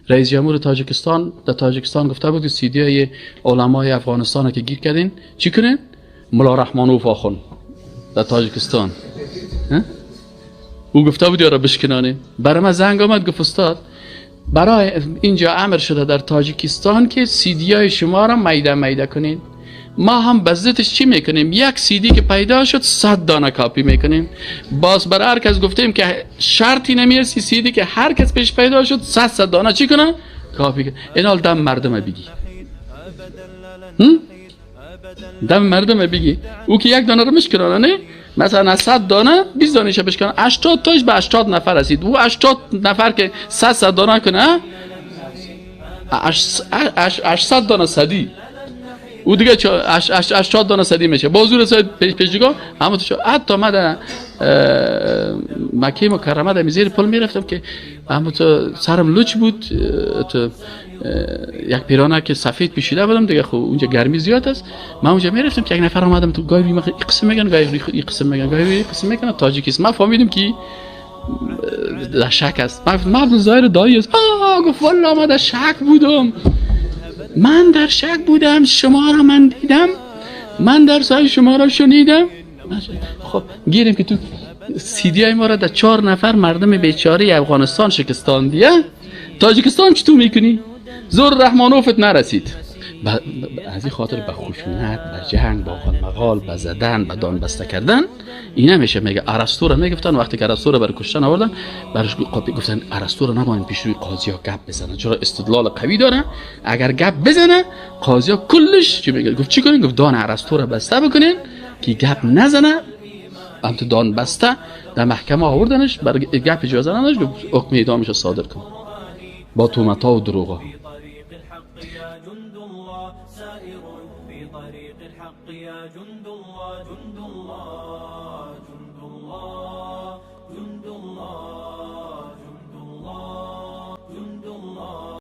رئیس جمهور تاجیکستان در تاجیکستان گفته بود که سیدی های علمای افغانستان که گیر کردین چی کنین؟ ملا رحمانوف آخون در تاجیکستان. او گفته بود یارا بشکنانه. برای من زنگ آمد گفت استاد برای اینجا امر شده در تاجیکستان که سیدی های شما را میده میده کنین. ما هم بزدتش چی میکنیم؟ یک سیدی که پیدا شد 100 دانه کاپی میکنیم. باز برای هر کس گفتیم که شرطی نمیرسی سیدی که هر کس پیش پیدا شد 100 دانه چی کنه؟ کاپی کنه. این حال دم مردم بگی. دم مردم بگی. او که یک دانه رو میشکنه نه؟ مثلا از 100 دانه 20 دانه بشکنه 80 تاش به 80 نفر رسید. او 80 نفر که 100 دانه کنه 800 دانه صدی. او دیگه 80 دانه صدی میشه. بازور ساید پیشگاه همون تو حتی من در مکه مکرمه در زیر پل میرفتم که همون تو سرم لوچ بود، تو یک پیرانه که سفید پوشیده بودم دیگه، خب اونجا گرمی زیاد است. من اونجا میرفتم که یک نفر اومدم تو گاهی این قسم میگن، گاهی این قسم میگن، گاهی این قسم میگن تاجیکیست. من فهمیدم که در شک است. من عبدالظاهر دایی است. گفت والله من در شک بودم، من در شک بودم، شما را من دیدم، من در سای شما را شنیدم. خب گیریم که تو سیدی های ما را در 4 نفر مردم بیچاره افغانستان شکستاندیه، تاجیکستان چطور میکنی؟ زور رحمانوفت نرسید. از این خاطر به خشونت، به جنگ، به مغال، به زدن، به دان بسته کردن این نمیشه. میگه ارسطو را میگفتن وقتی که ارسطو را برای کشتن آوردن برش گفتن ارسطو را نباید پیش روی قاضی ها گپ بزنه، چرا استدلال قوی داره، اگر گپ بزنه قاضی ها کلش چی میگه. گفت چی کنین؟ گفت دان ارسطو را بسته بکنین که گپ نزنه. هم تو دان بسته در محکمه آوردنش، برای گپ اجازه نداشت، گفت حکم اعدامش صادر کن با تهمت ها و دروغ ها. سائر في طريق الحق يا جند الله، جند الله.